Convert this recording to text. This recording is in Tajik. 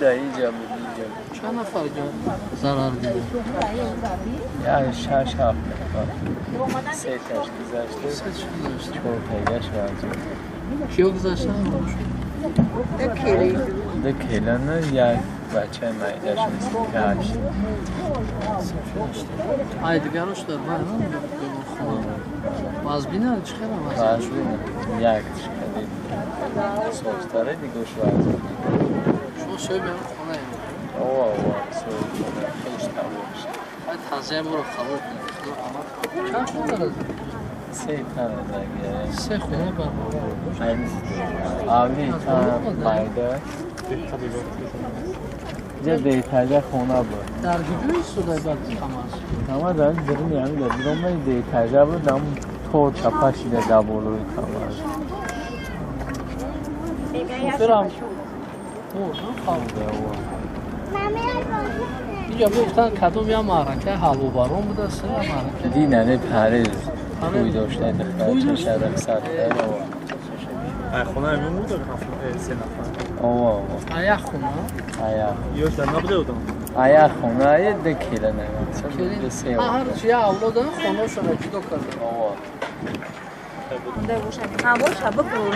Да инҷа буд, инҷа буд. Чанд нафар ҷо зарар диданд? Як шаш ҳафт нафар. Се таш гузашта. Се чӣ гузашта? Чор тагаш вазъ. Киё гузаштанд? Ду келана, як бачаи майдаш 8. Ай, дигарош дар вай беморхона. Вазбинанд, чӣ хела вазъ? Вазъ як хеле созтаре, дигош вазъ. Шумо соҳиби ҳамин хонаем? Ова, ова, соҳиби хона, хеш табош. Ай, тазияи моро қабул кунед. Худо раҳмат кунад. Чанд хона дорад? Се тана загия. Се хона бар. Авли та майда. Ҷа дейтажа хона буд. Дар куҷо истодай баъд КамАЗ? Ама дар дирни ҳами дар диромаи дейтажа буд, ам тор чапа шида дар болои КамАЗ. Шоферам мурд, қабул. Инҷа мегуфтанд, кадом як маъракаи ҳавобарон будааст, як маърака. Динане Париз Париз. Тӯй дошта. Тӯй духтарча дошта? шарақсад. Ай, хона ҳамин буда, се нафар. Ова, ова. А як хона? Ая. Ёш дар набуда одам. Ая хона, ду келана. Келин. Се. Ҳар чи як авлодан хонаошонро ҷудо карда. Ова. Ҳаво шаба борон.